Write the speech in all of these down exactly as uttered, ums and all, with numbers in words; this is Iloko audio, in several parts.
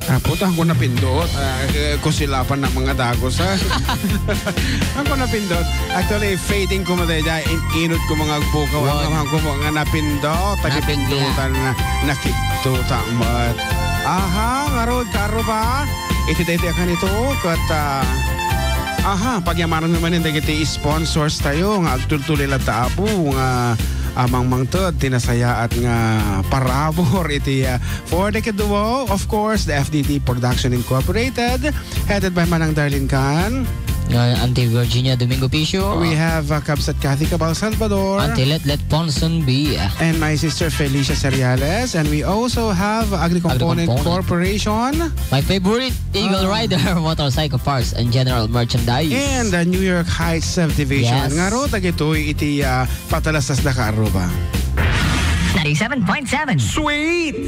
Apo, ta, ako napindot. Ah, eh, kusilapan na mga dagos, ha? Ako napindot. Actually, fading ko mo daydiay, in-inot ko mga agpukaw, Wow. Ang amang ko mga napindot. Napindot. Tagipindutan na, nakigduta met. Aha, ngarud, kaaro ba? Iti daytoy a kanito, ket, ah, aha, pagyamanan naman dagiti sponsors tayo nga agtultuloy latta, Apo, nga, ah, mangmangted ti nasayaat nga parabur iti, ah, For the Kiduo, of course, the F D T Production Incorporated, headed by Manang Darlene Can. Uh, Auntie Virginia Domingo Picio. We have, uh, Kabsat Kathy Cabal Salvador. Auntie Letlet Ponson B. And my sister Felicia Seriales. And we also have Agri Component Agri Component. Corporation. My favorite, Eagle Ah. Rider Motorcycle Parts and General Merchandise. And the New York Heights Subdivision. Yes. Ngarud, dagitoy iti, uh, patalastas da ka aruba. Ninety-seven point seven. Sweet!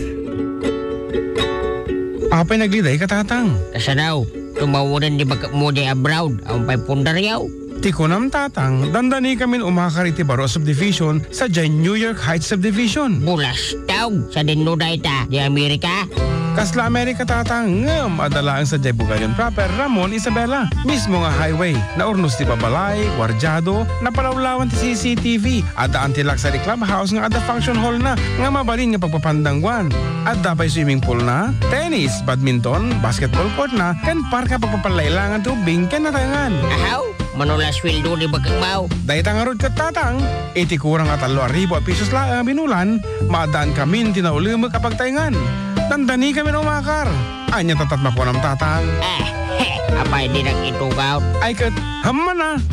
Apay nagliday ka, Tatang? Kasanaw, tumawanan ni bakmo di abroad, ang pay pundaryaw. Ti kunam, Tatang, dandani kamin umakar iti baro a subdivision sadiay New York Heights Subdivision. Bulastaw, sa dinno dayta, di Amerika? Kasla Amerika, Tatang, ngem adda laeng sadiay Bugayon proper, Ramon Isabela. Mismo nga highway, naurnos ti babalay, guardiado, napalawlawan ti C C T V, adda anti-luxury clubhouse nga adda function hall na nga mabalin nga pagpapandangwan. Adda pay swimming pool na, tennis, badminton, basketball court na, ken park nga pagpapalailangan ti ubbing ken nataengan. Ahaw, mano la sueldo ni bakmo? Dayta ngarud ket, Tatang, iti kurang a tallo a ribu a pesos laeng a binulan, maaddaan kamin ti naulemek a pagtaengan. Dandani kamin umakar. Ania tattat makunam, Tatang? Ah, he, apay dinak itugaw? Ay ket, hammana.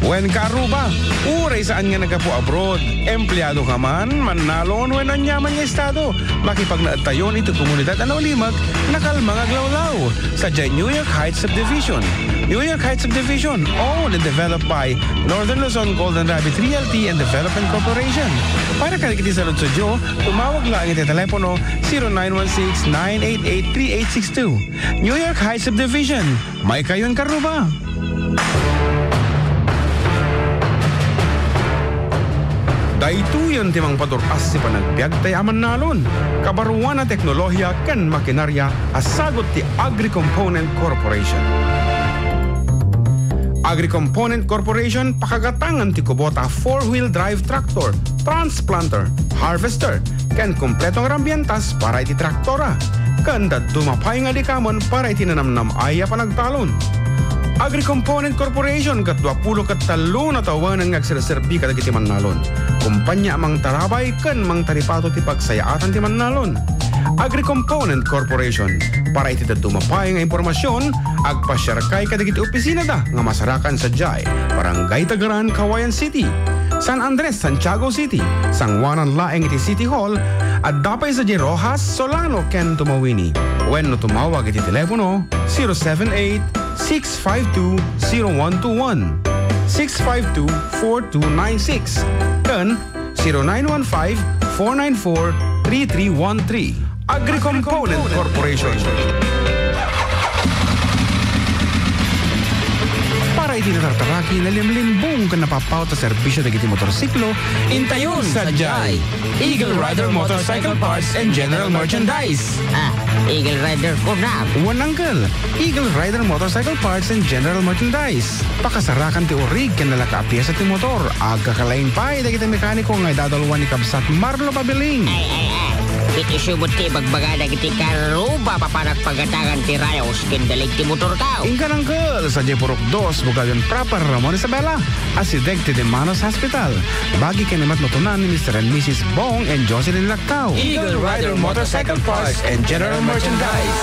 Wen ka aruba, uray saan nga naggapu abroad, empleado ka man, mannalon, wen aniaman nga estado, makipagnaedtayon iti komunidad a naulimek, nakalma nga aglawlaw. Sadiay New York Heights Subdivision. New York Heights Subdivision, owned and developed by Northern Luzon Golden Rabbit Realty and Development Corporation. Para kadagiti saludsodyo, tumawag laeng iti telepono zero nine one six, nine eight eight, three eight six two. New York Heights Subdivision, maikayon ka aruba. Daytoyen ti mangpadur-as ti panagbiagtay a mannalon, kabaruan a teknolohiya ken makinarya a sagut ti Agri-Component Corporation. Agri-Component Corporation, pakagatangan ti kubota a four-wheel drive tractor, transplanter, harvester, ken kompleto nga rambientas para iti traktora, ken dadduma pay nga adikamen para iti nanamnam-ay a panagtalon. Agri-Component Corporation ket duapulo ket tallo nga tawen nga agserserbi kadagiti mannalon. Kompania a mangtarabay ken mangtaripato ti pagsayaatan ti mannalon. Agri-Component Corporation. Para iti dadduma pay nga impormasion, agpasiarkay kadagiti opisinada nga masarakan sadiay Barangay Tagaran, Cauayan City, San Andres, Santiago City, sanguanan laeng iti City Hall, adda pay sadiay Roxas, Solano, ken Tumauini. Wenno tumawag iti telepono zero seven eight, six five two, zero one two one, six five two, four two nine six, ken zero nine one five, four nine four, three three one three. Agri-Component Corporation. Para iti natartaraki, nalimlimbong ken napapaut a serbisio dagiti motorsiklo, intayon sadiay Eagle Rider Motorcycle Parts and General Merchandise. Ah, Eagle Rider ko na. Wen, Uncle, Eagle Rider Motorcycle Parts and General Merchandise. Pakasarakan ti urig ken nalaka a piesa ti motor. Agkakalaing pay dagiti mekaniko nga idadalwan ni Kabsat Marlo Pabiling. Ay, ay, ay. Iti subot ti ibagbaga dagiti karuba papanak pagatangan ti rayos ken dalig ti motorko. Inka, Uncle, sadiay Purok Dos, Bugayon Proper, Ramon Isabela. Asideg ti Demanos Hospital. Bagi ken ni Matmatunan ni Mister and Missus Bong and Jocelyn Lactao. Eagle Rider Motorcycle Parts and General Merchandise.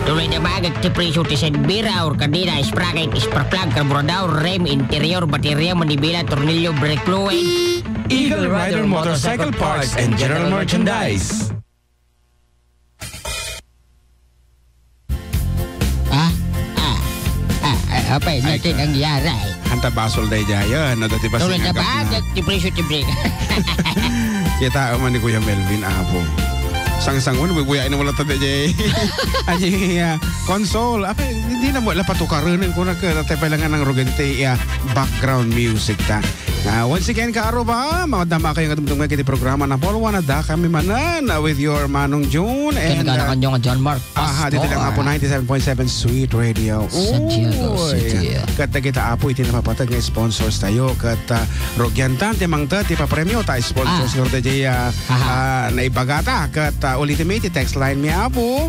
Tuloy na bagak ti presyo ti side mirror, kadena, sprocket, spark plug, karburador, rem, interior, baterya, manibela, tornilyo, brake fluid. Eagle Rider Motorcycle Parts and General Merchandise. Ah, ah, ah, ah, apay, Ay, natin ka. Ang yaray. Anta basol daydiay, ano, dati pa Tuloy na singagat na. Bagak ti presyo ti brake. Kita man ni Kuya Melvin, apo. Sangsangon, bubuyain mo lang ta, D J. Adi, ah, console. Apay, hindi na mo, la patukaren ko na ka, tayo pala nga ng Rogan, ti, ah, background music ta. Ah, once again, kaaruba, madama kayo nga dumdum nga kiti programa na Paul Wanada, kami manan, ah, with your Manong June Ken and, ka na ah, kanyang John Mark. Aha, dito lang nga po, Pastor. Ninety-seven point seven Sweet Radio. Santiago Uy. City. Kat kita, apo, iti napapatag nga sponsors tayo. Kat, ah, rugyan ta, ti mangta, ti papremyo, ta sponsors Ah. nga, D J, ah, Aha. ah, naibagata. Kat, ah, ulitin mi, ti text line mi, apo.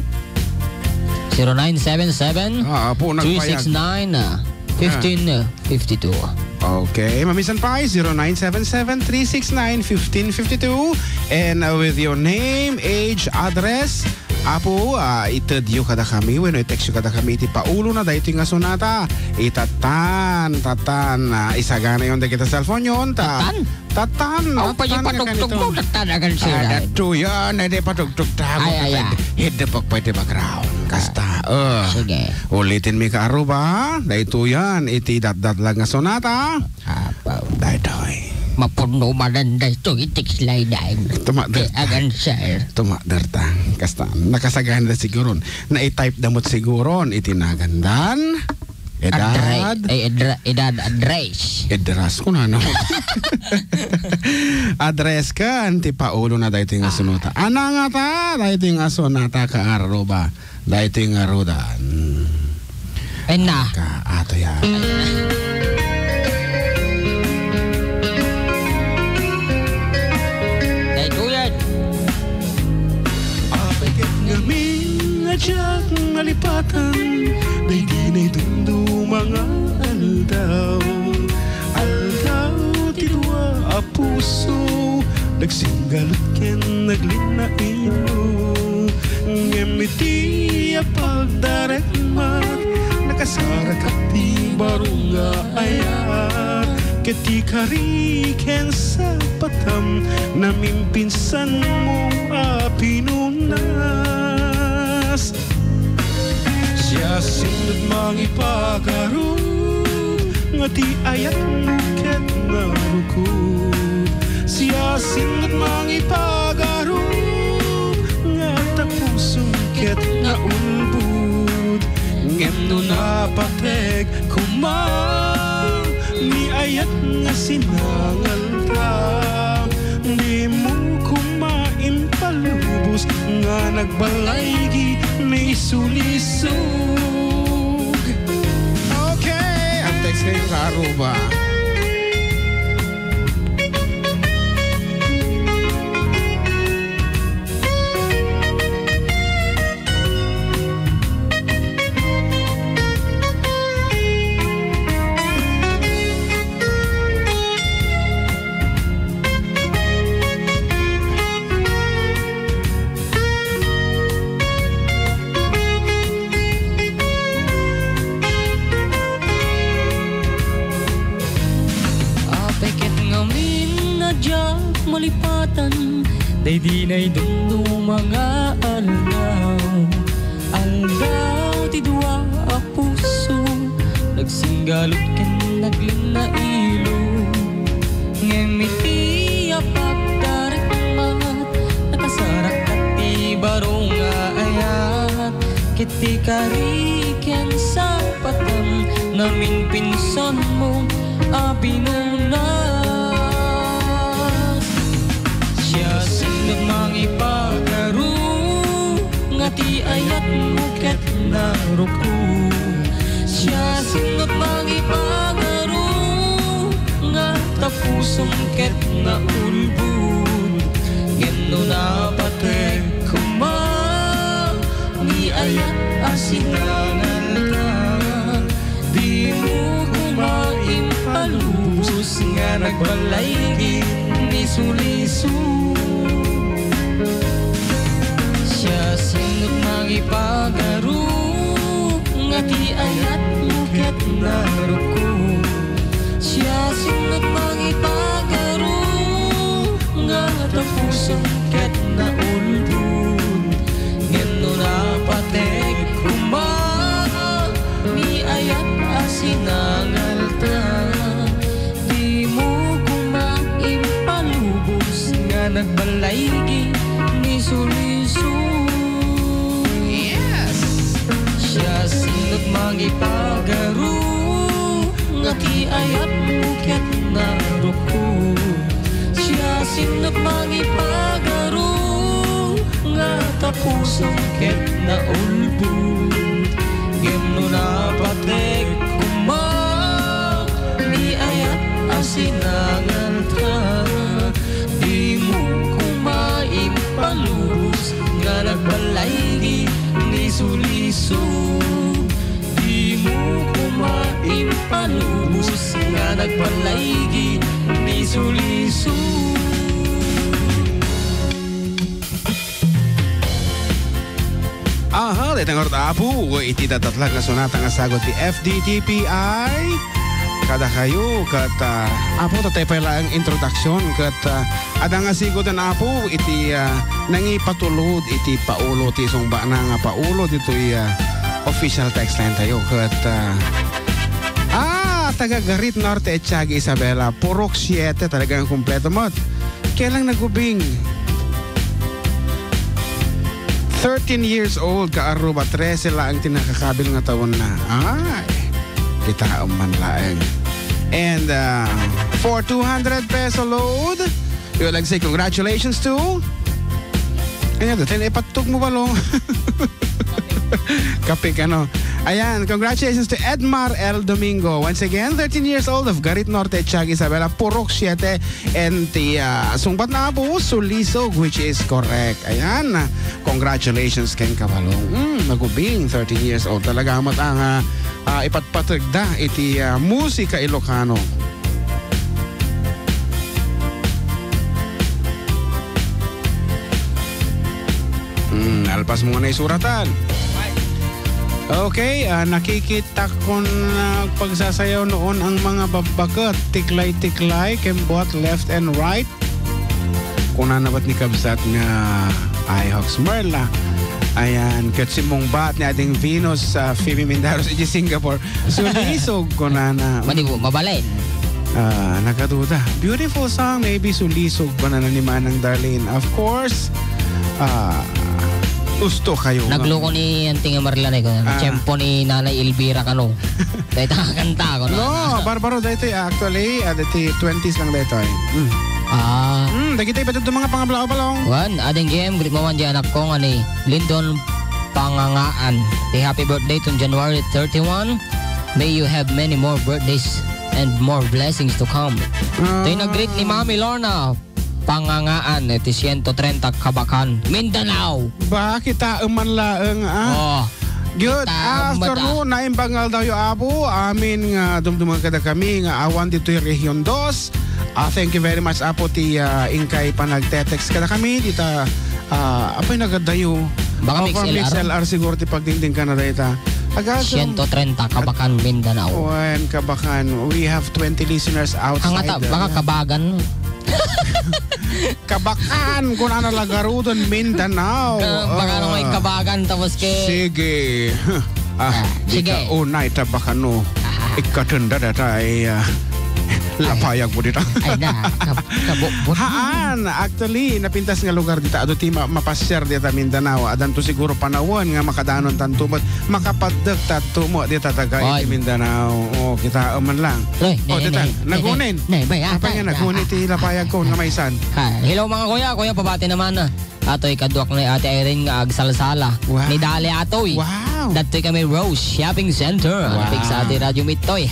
Zero nine seven seven, Ah, apo, nagpayag. Three six nine, ah, fifteen fifty-two. Okay, mamisan pa, zero nine seven seven, three six nine, fifteen fifty-two. And, uh, with your name, age, address, apo, ah, itedyo kada kami, wenno i-textyo kada kami iti paulona daytoy nga sonata. Itatan, tatan, ah, isagana yon dagiti cellphone yon, ta Tatan? Tatan, Aw, pay tatan nga ipatugtog kanito. Mo, tatan, agan sira. Ah, daytoy yan, ay, di patugtog ta, Ay, ay, ay. Hidupok pa iti background. Kasta, Ah, uh, sige. Ulitin mi kaaruba, daytoy yan, iti datdatlag nga sonata. Apo. Daytoy. Mapunno manen daytoy iti kilaydaen. Tumakder Ti ta. Agan, sir. Tumakder ta. Kasta, nakasagana da siguron. Naitype da met siguron iti nagandan. Edad. Adre-, ay, edra-, edad, address. Edras ko na, no? Address kan, ti paulona daytoy nga sonata. Ah. Anangata, daytoy nga sonata, kaaruba. Daytoy nga rudan. Ay na. Ka, ato yan. Daytoy yan. Apay ket ngamin a diak malipatan, daydi naidumduma nga aldaw. Aldaw ti dua a puso, nagsinggalut ken naglinnailo. Ngem iti apagdarek met, nakasarakat ti baro nga ayat. Ket ti kari ken sapatam, namimpinsanmo a pinunas. Siasino ti mangipagaro nga ti ayatmo ket narukod? Siasino ti mangipagaro nga tapusom ket naulbod? Ngem no napatek koma ni ayat nga sinangalta, dimo koma impalubos nga nagbalay iti nisulisog. Okay, ang text ngayon, kaaruba. Apay ket ngamin a diak malipatan, daydi naidumduma nga aldaw. Aldaw ti dua a puso, nagsinggalut ken naglinnailo. Ngem iti apagdarek met, nakasarakat ti baro nga ayat. Ket ti kari ken sapatam, namimpinsanmo a pinunas. Siasino ti mangipagaro nga ti ayatmo ket narukod? Siasino ti mangipagaro nga tapusom ket naulbod? Ngem no napatek koma ni ayat a sinangalta, dimo koma impalubos nga nagbalay iti nisulisog. Siasino ti mangipagaro nga ti ayatmo ket narukod? Siasino ti mangipagaro nga tapusom ket naulbod? Ngem no napatek koma ni ayat a sinangalta, dimo koma impalubos nga nagbalay iti nisulisog. Mangipagaru nga ti ayatmo ket narukko. Siasingek mangipagaru nga ta pusem ket naulbod. Ngem no napatek koma, di ayat a sinangalta. Dimo koma impalubos nga nagbalaygi ni Suliso. Dimo koma impalubos nga nagbalaygi ni Suliso. Aha, dayta ngarud, Apo, iti dadatlag nga sonata nga sagut ti F D T P I. Kadakayo, ket, ah, Apo, tatay pay laeng introduction, ket, ah, adda nga siguden, Apo, iti, ah, nangipatulod iti paulo ti sungbana nga paulo ditoy, ah, official text line tayo, ket, ah, ah, taga Garit Norte, Etiaga Isabela, Purok siete, talagang kumpleto met. Kaya lang nagubing. Thirteen years old, kaaruba, trese laeng ti nakakabil nga taonna. Ay, kitaem man laeng. And, uh, for two hundred peso load, we would like to say congratulations to, ano, ten ipattog mo, Balong. Kape ka, no? Ayan, congratulations to Edmar L. Domingo. Once again, thirteen years old of Garit Norte, Etiaga Isabela, Purok siete, and the, uh, sungbat na Apo, Sulisog, which is correct. Ayan, congratulations ken Kabalong. Mm, nagubing, thirteen years old. Talaga met ang, uh, uh, ipatpategda iti, uh, musika Ilocano. Hmm, alpas mo nga naisuratan. Okay, ah, nakikita ko na pagsasayaw noon ang mga babbaket, tiklay-tiklay, kembuat left and right. Kunana met ni kabsat nga ay, Hawks Merla. Ayan, ket simmungbat ni Ading Venus sa Phoebe Mindaros iti Singapore. Sulisog, kunana. Madi po, mabalin. Ah, nakaduda. Beautiful song, maybe Sulisog, kunana ni Manang Darlene. Of course, ah, gusto kayo nga Nagloko ni Auntie nga Marlene, ko, Ah. tiyempo ni Nanay Elvira kano. Dahil kanta ko na. No, barbaro dahil ito, actually, ah, dito twenties lang dahil ito, eh. Mm. Ah. Mm, dagiti iba't ito mga pangablaw-balong. Wan, Ading Jem, greet mo man di anak ko nga ni Lindon Pangangaan. Ti happy birthday ton January thirty-one. May you have many more birthdays and more blessings to come. Ah. Toy nag-greet ni Mami Lorna Pangangaan, iti siento trenta Kabakan, Mindanao. Ba, kitaem man laeng, ah. Oh. Good Kitaem man afternoon, naimbag nga aldaw yo, Apo. Amin nga dumdumeng kada kami nga awan ditoy Region Dos. Ah, thank you very much, Apo, ti, ah, inkay panagte-text kada kami dita, ah, apay nagadayo. Baka Mix Over Mix L R. L R siguro ti pagdingding ka na dayta. Agasem. Siento trenta, Kabakan, Mindanao. Wen, Kabakan. We have twenty listeners outside. Hangata, baka Kabagan. Kabakan, kunana la garuden Mindanao. Ah, baka Ah. naman Kabagan, tapos ke Sige. Ah, Ah, di sige. ka unay ta baka no. Ah. Ikatenda data ay, ah, Ay. lapayag mo dita. Ay na, kab-, kabukbut. Haan, actually, napintas nga lugar dita. Adu ti ma-, mapasyar dita Mindanao. Adanto siguro panawen nga makadanon tanto, but makapaddek tanto mo dita taga Ay. iti Mindanao. O, kita man lang. Loy, O, ne, dita, ne, ne, nagunin. ne, ne, bay, Apay ah, nga ah, nagunin ah, ti lapayag ko nga maisan. Ah, hello, mga kuya. Kuya, pabati naman, ah. Atoy kaduak ni Ate Irene nga agsalsala. Wow. Ni Dali Atoy. Wow. Datoy kami Rose Shopping Center. Wow. Pigsa ti Radyo Mittoy.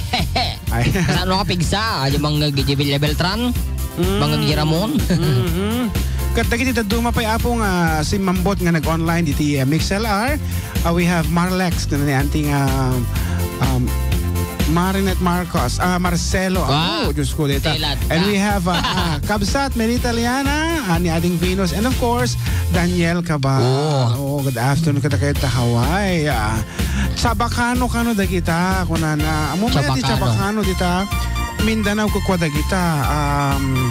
Ay. Saan mo ka pigsa? Adi mang Gigibilya Beltran? Mm. Mga Giramon? Mhm. Kat dagiti dadduma pay, Apo, nga simmambot nga nag-online diti, uh, Mix L R. Uh, we have Marlex, ni Auntie nga, um, Marinette Marcos, ah, Marcelo. Wow. Apo, Diyos ko, dita. Tela. And we have, ah, ah, Kabsat Merita Liana, ah, ni Ading Venus, and of course, Daniel Cabal. Oo. Oo, good afternoon kada kayo ta Hawaii. Ah, Chabacano kano dagita, kunana. Amo man ti Chabacano. Chabacano dita, Mindanao kukua dagita. Um,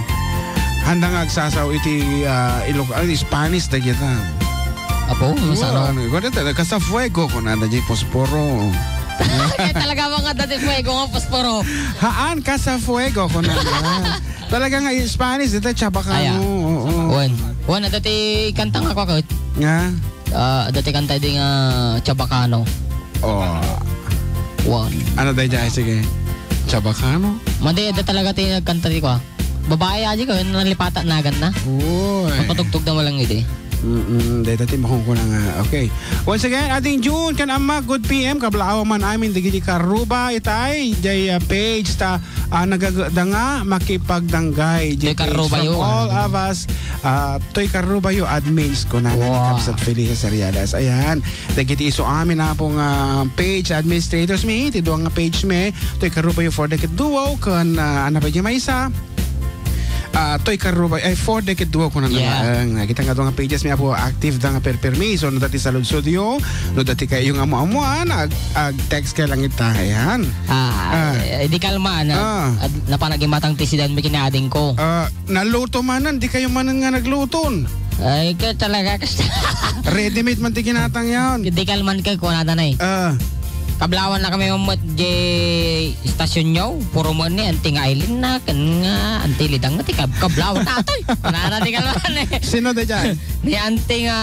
handa nga agsasaw iti, ah, Ilog-, ah, Spanish dagita. Apo, Wa, sano? ano, kuwan ito, Casa Fuego, kunana di Posporo. Eh, talaga mga dati fuego nga posporo. Haan, Casa Fuego, kunana. Talaga nga Spanish, dito, Chabacano. Aya. Oo, oo. Wan. Wan, dati kanta nga ko, Nga? Ah, dati kanta di nga Chabacano. Oh. One. Ano daydiay? Sige. Chabacano? Madi, adda talaga ti nagkanta ti kua. Babae, aji ko, yung nalipatan nagan na. Uy. Napatugtog na mo lang iti. Mm-mm, dayta ti makunkuna nga. Okay. Once again, ading June, ken Ammak, good P M, kablaaw man amin, dagiti karuba, itay, jay, ah, page ta, ah, nagagda nga, makipagdanggay, jay Toy page karuba from yo, all ah. of us, ah, Toy Karubayo admins, kuna na ni Wow. Kapsat Felicia Seriadas. Ayan. Dagiti isu amin a pong, ah, page administrators mi, ti dua nga page mi, Toy Karubayo for Decade Duo, ken, ah, ano pa di maysa? Ah, Toy Karubayo, ay, for Decade Duo, kuna na Yeah. laeng. Nakita nga dua nga pages mi, apo, active da nga perpermi. So, no dati saludsodyo, no dati kayo nga amuamuan, ag, ag text kayo lang ita. Ayan. Ah, Ah. eh, di kalma, na, Ah. ad-, napanagimatang ti sidan mi kinaading ko. Ah, naluto manan, di kayo manan nga nagluton. Ay, ka talaga, kas- Ready-made man ti ginatang yan. Di kalman ka, kunada na eh. Ah. Kablawan na kami mamut di istasyon nyo. Puro mo ni Auntie nga Aileen na, kan nga Auntie Lidang na ti kab-, kablawan na atoy. Kunada di kalman eh. Sino da dyan? Ni Auntie nga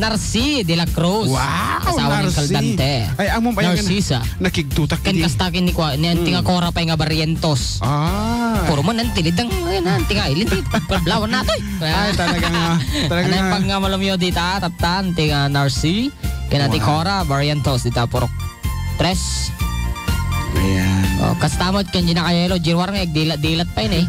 Narci de la Cruz. Wow, Asawa ni Narci. Caldante. Ay, amo pa yung Narcisa. Nakigtutak Kan ini. Kastakin ni, kwa, ni Auntie nga Mm. Cora pa nga Barrientos. Ah. Puro mo nang tilidang, ay, na, Auntie nga Aileen, ti kablawan na atoy. Ay, talaga nga. Talaga Ano yung nga. Pag nga malumyo dita, taptan, Auntie nga Narci, kina Auntie Wow. Cora, Barrientos, dita, Purok Tres. Ayan. Oh, kastamot, kan Gina Cayelo, Jirwar nga, dilat-dilat pa yun eh.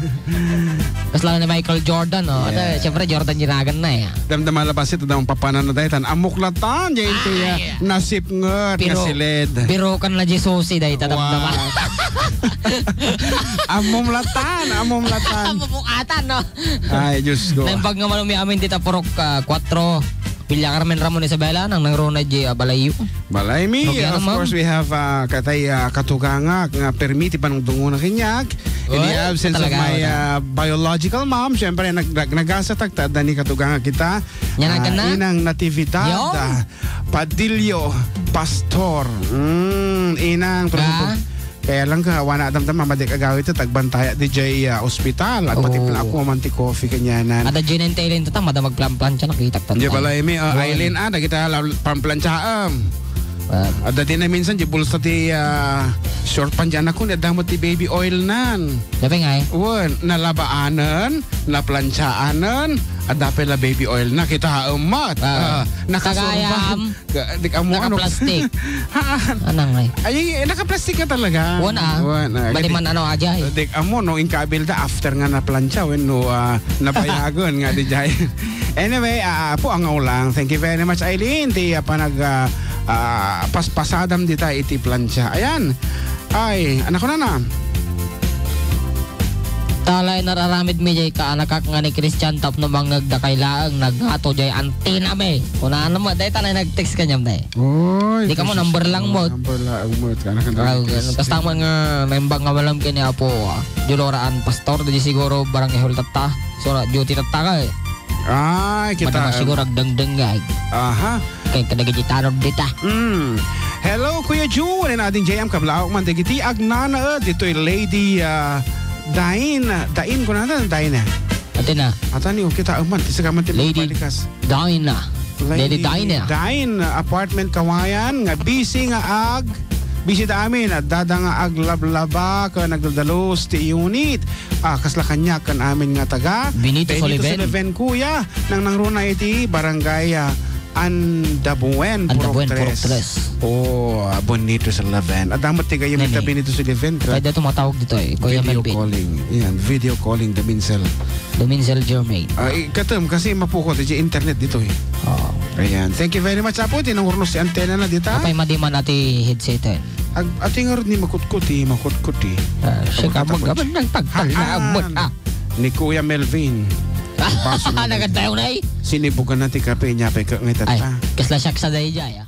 Kasla ni Michael Jordan, oh. Ata, Yeah. siyempre, Jordan Jinagan na eh. Damdama la basit, damdama papanan na daytan. Amok latan, jay iti, Ay. ah, nasipnget, Pero, nasilid. pero kan na Jesusi, day, tatamdama. Wow. Amom latan, amom latan. Amom atan, no? Ay, Diyos ko. Naimbag nga malumi amin dita purok, ah, kuwatro. Villa Carmen, Ramon Isabela, nang nangruna di, ah, balayo. Balay mi, Rugi, ano, of ma'am? course, we have, ah, katay, ah, katugangak nga permi ti panungtunguna kaniak. In the Oy, absence of talaga, my, wala. ah, biological mom, syempre, nag-, nag-, nagasa tagta, adda ni katugangak kita. Yan ang Ah, kana? Inang Natividad, Yo? ah, Padillo, Pastor. Mm, inang, Nga? Kaya lang ka, wana damdama, madik agawi ito, tagbantaya di jay, ah, ospital. Agpatimpla Oo. ako man ti coffee kanyanan. Ada Jen and Taylor ito, tama da magplan-plan siya, nakita ko. Di pala, Emi, ah, Yun. Aileen, ah, nakita la-, pamplantsaam. Ah. Ada din na minsan, di bulsa ti, ah, short pan dyan ako, ni adamo ti baby oil nan. Sabi nga eh. Wen, nalabaanan, naplantsaanan, ada pala baby oil na, kita umat. Ah. Ah, nakasumba. Tagayam. Ka-, di ka mo, ano? Naka-plastic. Haan. Anang ay? Ay, naka-plastic ka talaga. Wan, ah. Wan, ah, Bali di-, man, ano, aja, eh. Di ka mo, no, inkabil da, after nga naplantsa, wen, no, ah, nabayagon nga, di jay. Anyway, ah, apo, ang ulang. Thank you very much, Aileen. Ti, ah, panag, ah, ah, paspasadam dita iti plantsa. Ayan. Ay, anak ko na na. Talay nararamid mi jay kaanakak nga ni Christian tapno mangngeg dakay laeng nagngato jay antina mi. Kunana mo, dayta na nag-text kaniam, day. Oy, Di ka mo, Jesus. number lang mo. Number lang mo. Kana kan Aw, text. Kasta man nga naimbag nga malam kini Apo, ah, Julora Ann Pastor, di siguro barangay hall tatta. So, duty tatta ka, eh. Ay, kita. Madama siguro agdengdeng nga, eh. Aha. Kay kadagiti tanod dita. Mm. Hello, Kuya June, and Ading J M, kablaok man dagiti agnanaed ditoy Lady, ah, Dain, Dain, kunana, Dain, eh. Ate na. Ata ni, kita, man, ti sagaman ti Lady palikas. Dina. Lady Lady Dina. Dine, apartment Kawayan, nga busy nga ag, busy da amin, at dada nga aglablaba, ka nagdadalos ti unit. Ah, kasla kaniak kan amin nga taga Benito Benito Soliven. Soliven, kuya, nang nangruna iti barangay, ah, Andabuen, Andabuen, Purok Tres. Purok Tres. Oh, ah, Benito Soliven. Adamot ti gayam Nini. ita Benito Soliven. Kaya da tumatawag dito eh, Kuya Video Melvin. calling. Yan, video calling, Daminsel. Daminsel Germain. Ah, i-, katem, kasi mapukot, iti internet dito eh. Oo. Ayan. Thank you very much, Apo. Tinangurnos si antena na dita. Apay madiman ati headset eh. Ag-, ati nga rin ni makutkot eh, makutkot eh. Ah, siya ka Makutkot. mag-, mag-, nagpagtaka, Haan. ah. Ni Kuya Melvin. Baso na. Nagatayo na eh. Sinibugan na ti kape niya, pe, ka-, ngay Ay, tata. kasla siya sa dayjay, ah.